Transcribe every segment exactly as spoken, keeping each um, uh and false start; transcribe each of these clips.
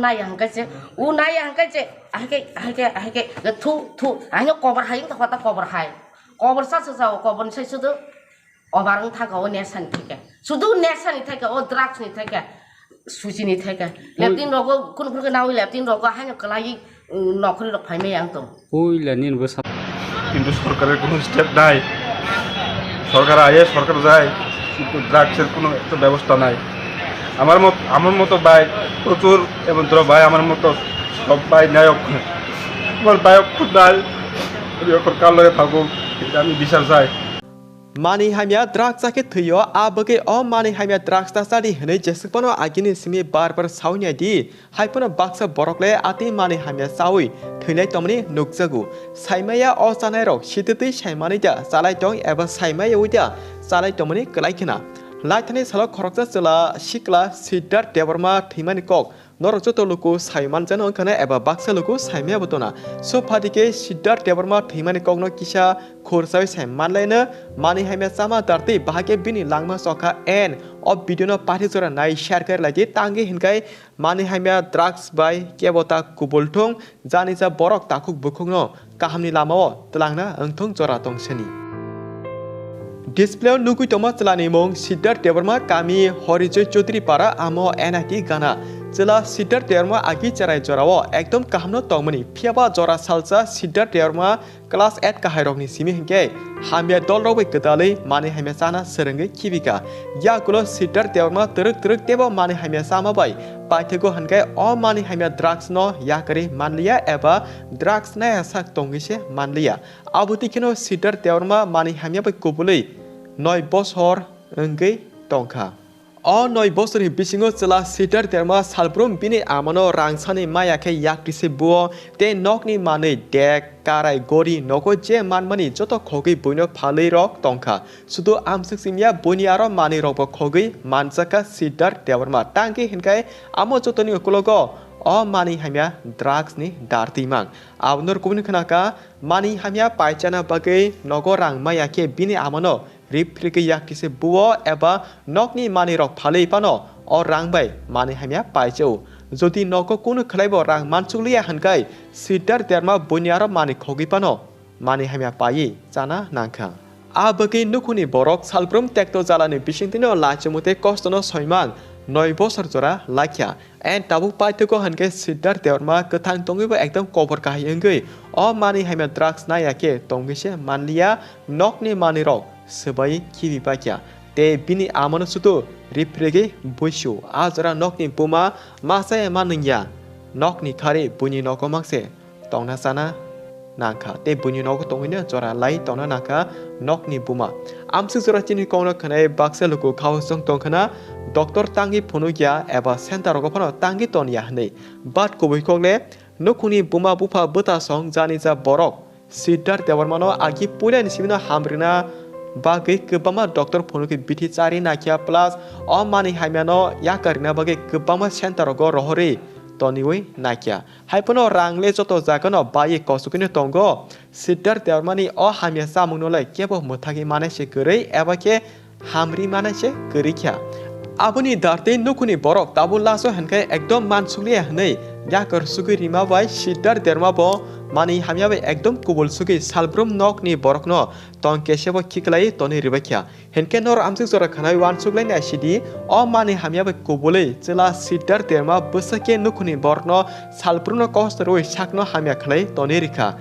Nai hangkai se, u nai hangkai se, ahike, ahike, ahike, thu, thu, ahino kobor hai wngkha kota kobor hai. Kobor sa sa sa, kobor ni sai sudu, obar wng thaka o nesa ni theke. Sudu nesa ni theke, o drugs ni theke, suji ni theke. Leptin rogo, kun kun nawi leptin rogo, haino kalai, mm, nokri rok phai mai ang tong. Puila nini bwsa. কিন্তু সরকারের কোনো স্টেপ নাই। সরকার আয়ে, সরকার যায়, কিন্তু ড্রাগসের কোনো একটা ব্যবস্থা নাই। আমার মত, আমার মতো ভাই প্রচুর, এবং ধরো ভাই আমার মতো সব ভাই নায়ক, আমার ভাই খুব নাই, আমি এখন কার লগে থাকবো, এটা আমি বিচার চাই। Manwi hamya drugs chakhe thwio, a bagwi o manwi hamya drugs ta chadi hwnwi jeswk phano agini simi bar bar saui nai di. Hai phano baksa borok le atwi manwi hamya chaui thwinai tongmani nukjago. Saimaya o chanai rok sititwi saimani da chalai tong eba saimaya ui da chalai tongmani kwlai khna. Laithani salo khoroksa chwla sikla Siddharth Debbarma thwimani kok norok joto luku sai manjano wngkha na eba baksa luku saimaya bo tona. Sopha dike Siddharth Debbarma thwimani kokno kisa khursaui sai manlaino manwi hamya chama dartwi bahai khe bini langma chokha en o video no pathi jora nai share khe laidi tangwi hinkai manwi hamya drugs bai kebo ta kubul thung jani ja borok takhuk bukhukno kahamni lamao twlangna wngthung jora tongsani. Display o nugui tongma chwlani mung Siddharth Debbarma kami Horijoy Chaudhary para amo N I T gana. Chwla Siddharth Debbarma agi cherai jorao ekdom kahamno tongmani phiyaba jora salsa Siddharth Debbarma class eight kahairokni simi hinkhe hamya dolrok bai kwtalwi manwi hamya chana swrwngwi khibika. Yakulo Siddharth Debbarma twrwk twrwk teibo manwi hamya chama bai paithago hinkhe o manwi hamya drugs no yakarwi manliya eba drugs naya sak tongwi se manliya. Abo twi kheno Siddharth Debbarma manwi hamya bai kubulwi noi bosor wngwi tongkha. O noi bosorni bisingo chwla Siddharth Debbarma salbrum bini amano rang sani maya khe yaktise buo tei nokni manwi dek, karai, gori, nogo je manmani joto khogwi buino phalwi rok tongkha. Sudu amswk simya buini aro manwi rokbo khogwi manjakha Siddharth Debbarma. Tangki hinkai amo jotoni ukulogo o manwi hamya drugs ni dartwi mang. Abonor kubuni khwnaka manwi hamya paichana bagwi nogo rang maya khe bini amano rip phirigwi yaktise buo eba nokni manwi rok phalwi phano o rang bai manwi hamya paichao. Jodi nogo kunu khwlaibo rang mansukliya hinkai Siddharth Debbarma buini aro manwi khogwi phano manwi hamya paiwi chana nangkha. A bagwi nukhungni borok salbrum tekto jalani bisingtwino lachimung tei kostono soimang noi bosor jora laikha. And tabuk paithago hinkhe Siddharth Debbarma kwthang tongwibo ekdom kobor kahai wngwi o manwi hamya drugs naya khe tongwi se manliya nokni manwirok swbai khibi paikha. Tei bini amano sudu rip phirigwi buisu. A jora nokni buma masa ema nungya. Nokni khari buini nogo mangse tongna chana nangkha tei buini nogo tongwino jora lai tongna nangkha nokni buma. Amswk jora chini kokno khwnai baksa luku khao chwng tongkhwna doctor tangwi phunukya eba center rogo phano tangwi tonya hwnwi. But kubui kokle nukhungni buma bupha bwtasong janija borok Siddharth Debbarmano agi puilani simino hamrina bagwi kwbangma doctor phunukwi bithi chari naikha plus o manwi hamyano yakarina bagwi kwbangma center rogo rohorwi toniwi naikha. Hai phano rang le joto jagano baiwi kosukwino tongo. Siddharth Debbarmani o hamya chamungno le kebo mwthagwi manai se kwrwi eba khe hamri manai se kwrwi kha. Aboni dartwi nukhungni borok tabuk laso hinkhe ekdom mansukliya hwnwi yakar sugwi rima bai Siddharth Debbarma bo manwi hamya bai ekdom kubul sugwi salbrum nokni borokno tong kesebo khiklaiwi tonwi rwbaikha. Hinkhe norok amswk jora khwnai uansuk lai naisidi, o manwi hamya bai kubulwi chwla Siddharth Debbarma bwswk khe nukhungni borokno salbrumno kosto rwui sakno hamya khlai tonwi rikha.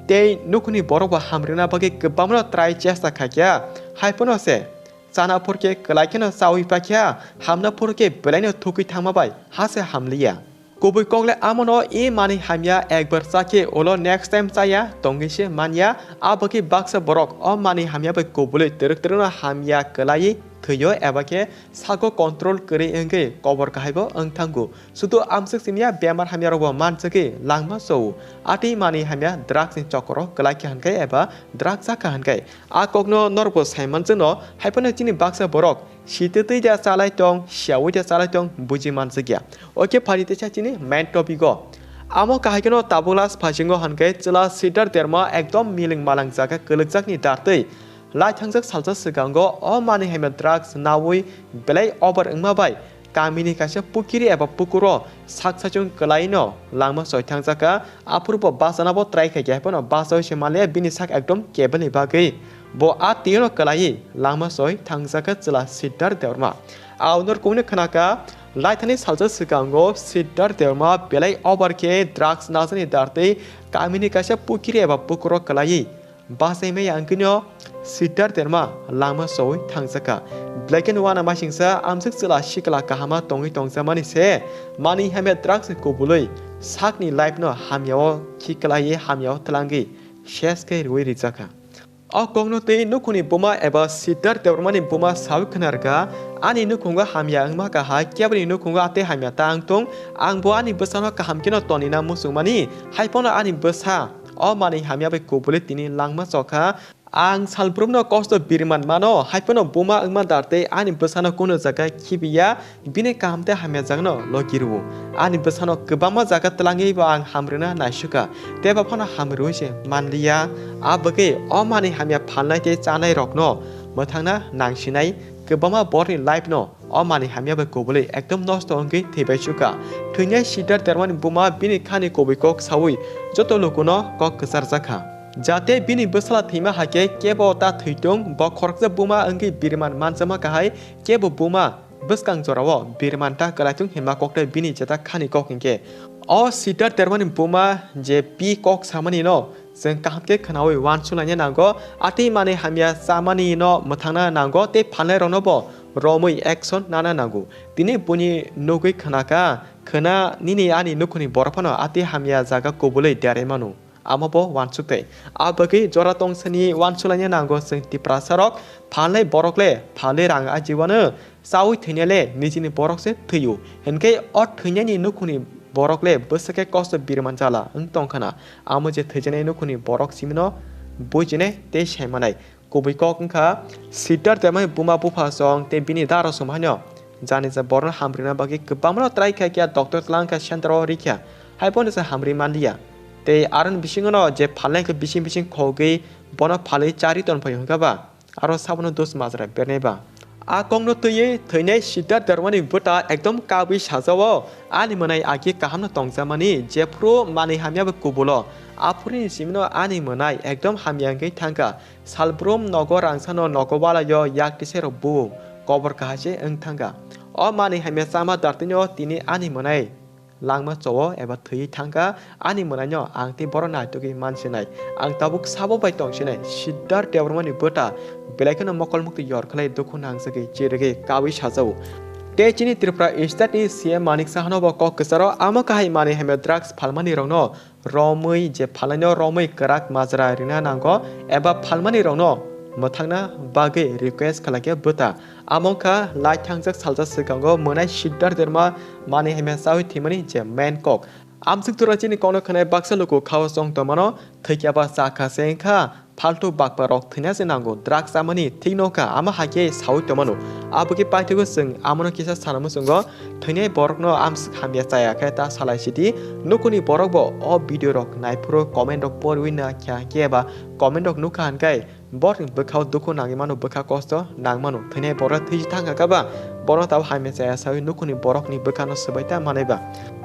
Tei nukhungni borokbo hamrina bagwi kwbangmano try chesta khaikha. Hai phano se chana phurkhe kwlai kheno chaui pakha, hamna phurkhe belaino thukwi thangma bai ha se hamliya. Kubui kokle amono e manwi hamya ekbar chakhe ulo next time chaya tongwi se manya. Abokhe baksa borok o manwi hamya bai kubulwi twrwk twrwkno hamya kwlaiwi thwio eba khe sago control kwrwi wngwi kobor kahaibo wngthango. Sudu amswk simya bemar hamyarokbo manjagwi langma chao. Atwi manwi hamya drugs ni chokoro kwlai kha hwnkhe eba drugs chakha hwnkhe. A kokno norokbo saimanjwkno, hai phano chini baksa borok sitwtwi da chalai tong, siyaui da chalai tong, buji manjak ya. Oke, phari teisa chini main topic o. Amo kahai kheno tabuk last phasingo hwnkhe chwla Siddharth Debbarma ekdom miling malang jaga kwlwkjakni dartwi lai thangjak salsa swkango o manwi hamya drugs naui belai over wngma bai kamini kaisa pukiri eba pukuro sak saichung kwlaino langma choi thangjakha. Aphuru bo bachana bo try khaikha, haiphano bachaui se manliya, bini sak ekdom kebelni bagwi. Bo a twiwi no kwlaiwi langma choi thangjakha chwla Siddharth Debbarma. Aonor kumui khnakha, laithani salsa swkango Siddharth Debbarma belai over khe drugs najani dartwi kamini kaisa pukiri eba pukuro kwlaiwi bachai maya wngkhe no Siddharth Debbarma langma choui thangjakha. Black and White masingsa amswk chwla sikla kahama tongwi tongjakmani se manwi hamya drugs kubului sakni life no hamyao khiklaiwi hamyao twlangwi ses khe rwi rijakha. O kokno twi nukhungni buma eba Siddharth Debbarmani buma saui khna rwkha, "Ani nukhungo hamya wngma kahai, keboni nukhungo atwi hamya ta wng tong, ang bo ani bwsano kaham kheno tonina muchungmani, haiphano ani bwsa o manwi hamya bai kubuli tini langma chokha. Ang salbrumno kosto biriman mano, haiphano buma wngma dartwi ani bwsano kunu jaga khibiya, bini kaham tei hamya jagano logi rwo. Ani bwsano kwbangma jaga twlangwi bo ang hamrwna naisukha, tei bo phano hamrwi se manliya. A bagwi o manwi hamya phalnai tei chanai rokno mwthangna nangsinai, kwbangma borni life no o manwi hamya bai kubuli ekdom nosto wngwi thwibai sukha." Thwinai Siddharth Debbarmani buma bini khani kubui kok saui joto lukuno kok kwcharjakha. Jate bini bwsala thwima hakhe kebo ta thwitung, bo khoroksa buma wngwi biriman manjakma kahai, kebo buma bwskang jorao biriman ta kwlaitung hinma koktai bini jeta khani kok hinkhe. O Siddharth Debbarmani buma je pi kok samani no chwng kaham khe khnaui uansuknaina nango, atwi manwi hamya chamani no mwthangna nango tei phalnai rokno bo romwi action nana nango. Tini buini nugwi khnakha, khna nini ani nukhungni borok phano atwi hamya jaga kubulwi derai mano. Amo bo uansuk tei. A bagwi jora tongsani uansuknaina nango chwng Tiprasa rok, phalnai borok le phalwi rang ajiwano, chaui thwinai le nijini borok se thwio. Hinkhe o thwinaini nukhungni borok le bwswk khe kosto biriman jala wng tongkhana. Amo je thwijaknai nukhungni borok simino bujinai tei saimanai. Kubui kok wngkha Siddharth Debbarmani buma bupha song tei bini dara song haino. Jani je borokno hamrwina bagwi kwbangmano try khaikha, doctor twlangkha, center o rikha. Haiphano se hamrwi manliya. Tei aroni bisingono je phalnai khe bising bising khogwi bono phalwi chari tonphai hwnkha ba, aro sabono dos majra bernai ba. A kokno twiwi thwinai Siddharth Debbarmani bwta ekdom kabwi sajao, "Ani mwnai agi kahamno tongjakmani, jephru manwi hamya bai kubulo. Aphuruni simino ani mwnai ekdom hamya wngwi thangkha. Salbrum nogo rangsano nogo walaio yak tisairok buo, kobor kahai se wng thangkha. O manwi hamya chama dartwino tini ani mwnai langma chowo eba thwiwi thangkha, ani mwnaino ang tei bohrok naitugwi mansinai. Ang tabuk sabo bai tongsinai." Siddharth Debbarmani bwta belai kheno mokol muktwi yor khlai dukhu nangjagwi chirigwi kaui sajao. Tei chini Tripura state ni C M Manik Saha no bo kok kwcharo amo kahai manwi hamya drugs phalmani rokno romwi je phalnaino romwi kwrak majra rina nango eba phalmani rokno mwthangna bagwi request khlaikhe bwta. Amo wngkha lai thangjak salsa swkango mwnai Siddharth Debbarma manwi hamya chaui thwimani je main kok. Amswk jora chini kokno khwnai baksa luku khao chong tongmano, thwikya ba chakha se wngkha, phaltu bakpa rok thwina se nango, drugs chamani thik nokha, ama hakhe saui tongmano. Abokhe paithago chwng amono kisa sana muchungo, thwinai borokno amswk hamya chaya khe ta salai sidi, nukuni borok bo o video rok naiphuru comment rok porwi na khe eba comment rok nukha hinkai, borokni bwkhao dukhu nangwi mano, bwkha kosto nang mano, thwinai borok thwi thangkha khe ba, borok tabo hamya chaya saui nukuni borokni bwkhano swbai ta manai ba.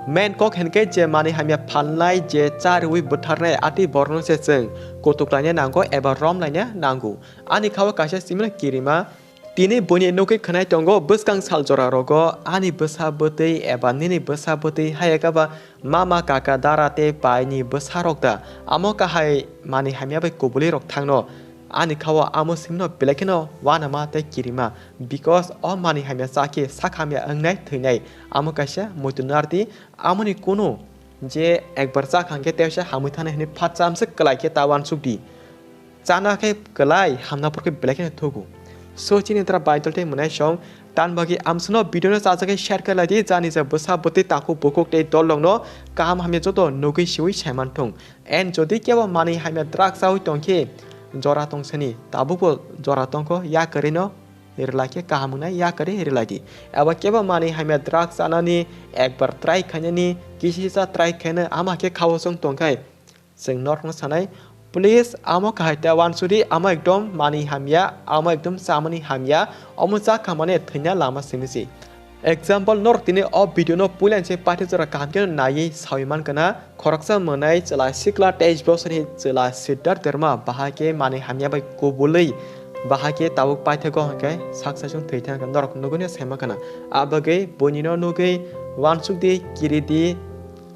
Main kok hinkhe je manwi hamya phalnai je cha rwi butharnai atwi borokno se chwng kutuk laina nango eba rom laina nango. Ani khao kaisa simino kirima. Tini buini nugwi khwnai tongo, bwskang sal jora rogo ani bwsa bwtwi eba nini bwsa bwtwi hayakaba mama, kaka, dara tei paini bwsa rok da. Amo kahai manwi hamya bai kubuli rok thangno. Ani khao amo simno belai kheno uanama tei kirima, because o manwi hamya chakhe sak hamya wngnai thwinai. Amo kaisa muitu nardi, amoni kunu je ekbar chak hangkhe teisa hamwi thanai hwnwi phat chamswk kwlai khe ta uansuk di. Chana khe kwlai, hamna phor khe belai kheno thugo. So chini dara baidol tei mwnai song, tan bagwi amswkno video no chajagwi share khe lai di, jani je bwsa bwtwi takhuk bukhuk tei dol rokno kaham hamya joto nugwi siwi saiman thung. And jodi kebo manwi hamya drug chawi tongkhe jora tongsani, tabukbo jora tongkho, yakarino rwlai khe kaham wngnai, yakarwi rwlai di. Eba kebo manwi hamya drug chanani ekbar try khainani, kisisa try khaina ama khe khao chwng tongkhai, chwng norokno sanai, please, amo kahai ta uansuri, amo ekdom manwi hamya, amo ekdom chamani hamya, omo chakha mane thwina lama simi se. Example, norok tini o video no puila se paithago jora kaham khe naiwi sawi mankha na, khoroksa mwnai chwla sikla teis bosorni chwla Siddharth Debbarma bahai khe manwi hamya bai kubulwi bahai khe tabuk paithago hwnkhe sak saichung thwi thangkha norok nugwi no sai mankha na. Abagwi buini no nugwi uansuk di, kiri di,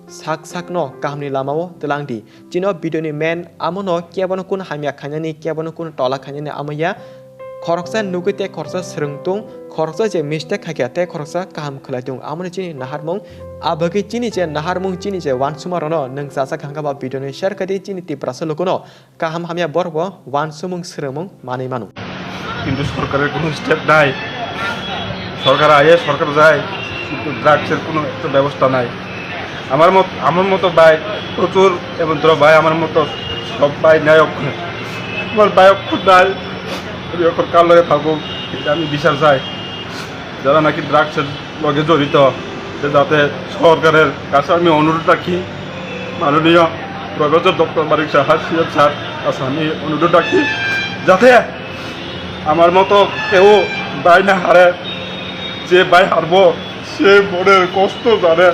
sak sakno kahamni lamao twlang di. Chini o video ni main amo no kebono kun hamya khainani, kebono kun tola khainani amo ya. Khoroksa nugwi tei khoroksa swrwng tung, khoroksa je mistake khaikha tei khoroksa kaham khlai tung, amo ni chini naharmung. Abagwi chini je naharmung, chini je uansukma rok no nwng chajak hwnkha ba video ni share khai di, chini Tiprasa luku no kaham hamya borok bo uansukmung swrwngmung manwi mano. কিন্তু সরকারের কোনো স্টেপ নাই। সরকার আয়ে, সরকার যায়, কিন্তু ড্রাগসের কোনো একটা ব্যবস্থা নাই। আমার মত, আমার মতো ভাই প্রচুর, এবং তোরা ভাই আমার মতো সব ভাই নাই অক্ষর। আমার ভাই অক্ষর নাই, আমি এখন কার লগে থাকবো, এটা আমি বিচার চাই। যারা নাকি ড্রাগসের লগে জড়িত, যে যাতে সরকারের কাছে আমি অনুরোধ রাখি, মাননীয় professor doctor Manik Saha CM sir কাছে আমি অনুরোধ রাখি, যাতে আমার মতো কেউ ভাই না হারে, যে ভাই হারবো সে মনের কষ্ট জানে।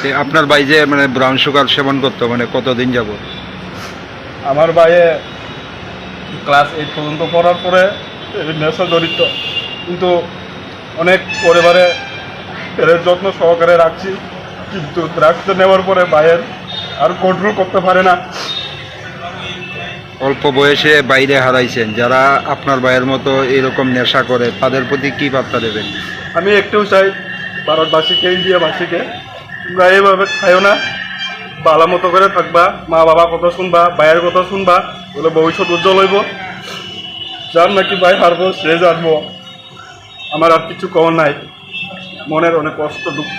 তে আপনার ভাই যে মানে ব্রাউন সুগার সেবন করতো মানে কতদিন যাবত? আমার ভাইয়ে ক্লাস এইট পর্যন্ত পড়ার পরে এই নেশা জড়িত, কিন্তু অনেক পরিবারে এর যত্ন সহকারে রাখছি, কিন্তু ড্রাগসটা নেওয়ার পরে ভাইয়ের আর কন্ট্রোল করতে পারে না। অল্প বয়সে বাইরে হারাইছেন, যারা আপনার ভাইয়ের মতো এরকম নেশা করে, তাদের প্রতি কি বার্তা দেবেন? আমি একটাও চাই ভারতবাসীকে, ইন্ডিয়াবাসীকে, তোমরা এইভাবে খাইও না, ভালো মতো করে থাকবা, মা বাবা কথা শুনবা, ভাইয়ের কথা শুনবা, বলে ভবিষ্যৎ উজ্জ্বল হইব। যার নাকি ভাই হারবো, সে জানবো। আমার আর কিছু কওয়ার নাই, মনের অনেক কষ্ট, দুঃখ।